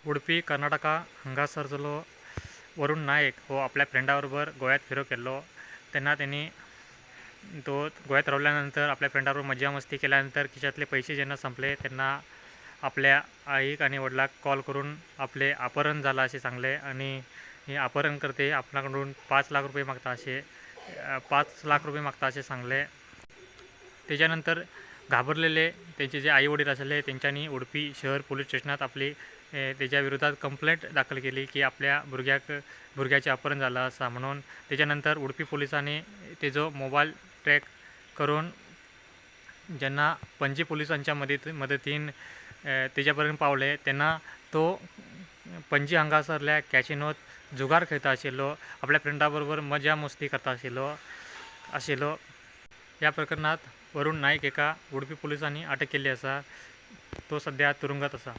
उडपी कर्नाटका हांगासरलो वरुण नायक हो आपल्या फ्रेंडा बरोबर गोव्यात फिरोंक गेल्लो तेन्ना तेणी तो गोव्यात रावल्या नंतर आपल्या फ्रेंडा बरोबर मजा मस्ती केल्या नंतर खिशांतले पयशे जेन्ना संपले तेन्ना आपल्या आईक आनी वडिलाक कॉल करून आपले अपहरण झालं असे सांगले आणि हे अपहरण करते आपणाकडून 5 लाख रुपये मागता असे, 5 लाख रुपये मागता असे सांगले. त्याच्यानंतर घाबरलेले त्यांचे जे आई वडील असले, तेंच्यांनी उडपी शहर पोलीस स्टेशनात आपली तेच्या विरोधात कंप्लेंट दाखल केली की आपल्या भुरग्याचें अपहरण जालां आसा म्हणून. तेच्या नंतर उडपी पोलिसांनी तेजो मोबायल ट्रॅक करून जेन्ना पणजी पोलिसांच्या मदतीन तेज्या पर्यंत पावले, तेन्ना तो पणजी हांगासरल्या कॅसिनोत जुगार खेळटा आशिल्लो, आपल्या फ्रेंडा बरोबर मजा मस्ती करता आशिल्लो आशिल्लो ह्या प्रकरणात वरुण नायक हेका उडपी पोलिसांनी अटक केल्ली आसा. तो सद्या तुरुंगात आसा.